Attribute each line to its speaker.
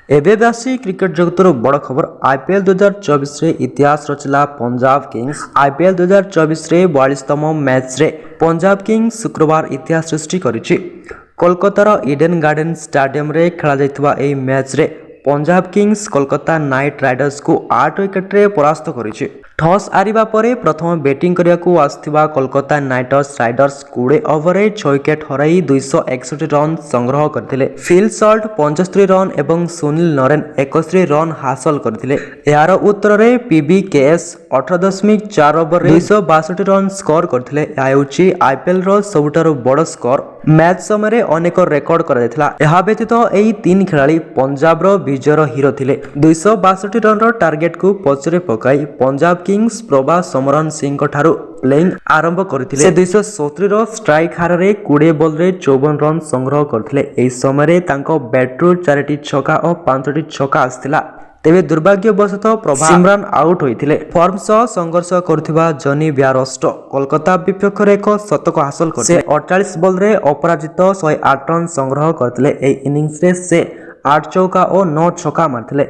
Speaker 1: ଏବେ ଆସି କ୍ରିକେଟ ଜଗତରୁ ବଡ଼ ଖବର। ଆଇପିଏଲ୍ 2024ରେ ଇତିହାସ ରଚିଲା ପଞ୍ଜାବ କିଙ୍ଗସ୍। ଆଇପିଏଲ୍ 2024ରେ 42ତମ ମ୍ୟାଚ୍ରେ ପଞ୍ଜାବ କିଙ୍ଗସ୍ ଶୁକ୍ରବାର ଇତିହାସ ସୃଷ୍ଟି କରିଛି। କୋଲକାତାର ଇଡେନ୍ ଗାର୍ଡେନ୍ ଷ୍ଟାଡିୟମରେ ଖେଳାଯାଇଥିବା ଏହି ମ୍ୟାଚ୍ରେ ପଞ୍ଜାବ କିଙ୍ଗସ୍ କୋଲକାତା ନାଇଟ୍ ରାଇଡର୍ସକୁ 8 ୱିକେଟରେ ପରାସ୍ତ କରିଛି। ଟସ୍ ହାରିବା ପରେ ପ୍ରଥମ ବ୍ୟାଟିଂ କରିବାକୁ ଆସିଥିବା କୋଲକାତା ନାଇଟ୍ ରାଇଡର୍ସ 20 ଓଭରରେ 6 ୱିକେଟ ହରାଇ 261 ରନ୍ ସଂଗ୍ରହ କରିଥିଲେ। ଫିଲ୍ ସଲ୍ଟ 75 ରନ୍ ଏବଂ ସୁନୀଲ ନରେନ 71 ରନ୍ ହାସଲ କରିଥିଲେ। ଏହାର ଉତ୍ତରରେ ପିବିକେଏସ୍ 18.4 ଓଭରରେ 262 ରନ୍ ସ୍କୋର କରିଥିଲେ। ଏହା ହେଉଛି ଆଇପିଏଲ୍ର ସବୁଠାରୁ ବଡ଼ ସ୍କୋର। ମ୍ୟାଚ୍ ସମୟରେ ଅନେକ ରେକର୍ଡ କରାଯାଇଥିଲା। ଏହା ବ୍ୟତୀତ ଏହି ତିନି ଖେଳାଳି ପଞ୍ଜାବର ବିଜୟର ହିରୋ ଥିଲେ। 262 ରନ୍ର ଟାର୍ଗେଟକୁ ପଛରେ ପକାଇ ପଞ୍ଜାବ କିଙ୍ଗସ୍ ପ୍ରଭା ସମରନ ସିଂଙ୍କ ଠାରୁ ପ୍ଲେଇଂ ଆରମ୍ଭ କରିଥିଲେ। ସେ 270ର ଷ୍ଟ୍ରାଇକ୍ ହାରରେ 20 ବଲରେ 54 ରନ୍ ସଂଗ୍ରହ କରିଥିଲେ। ଏହି ସମୟରେ ତାଙ୍କ ବ୍ୟାଟ୍ରୁ ଚାରିଟି ଛକା ଓ ପାଞ୍ଚଟି ଛକା ଆସିଥିଲା। ତେବେ ଦୁର୍ଭାଗ୍ୟବଶତଃ ପ୍ରଭା ସିମରାନ ଆଉଟ୍ ହୋଇଥିଲେ। ଫର୍ମ ସହ ସଂଘର୍ଷ କରୁଥିବା ଜନି ବେୟାରଷ୍ଟୋ କୋଲକାତା ବିପକ୍ଷରେ ଏକ ଶତକ ହାସଲ କରିଥିଲେ। ସେ 48 ବଲରେ ଅପରାଜିତ 108 ରନ୍ ସଂଗ୍ରହ କରିଥିଲେ। ଏହି ଇନିଂସରେ ସେ 8 ଚୌକା ଓ 9 ଛକା ମାରିଥିଲେ।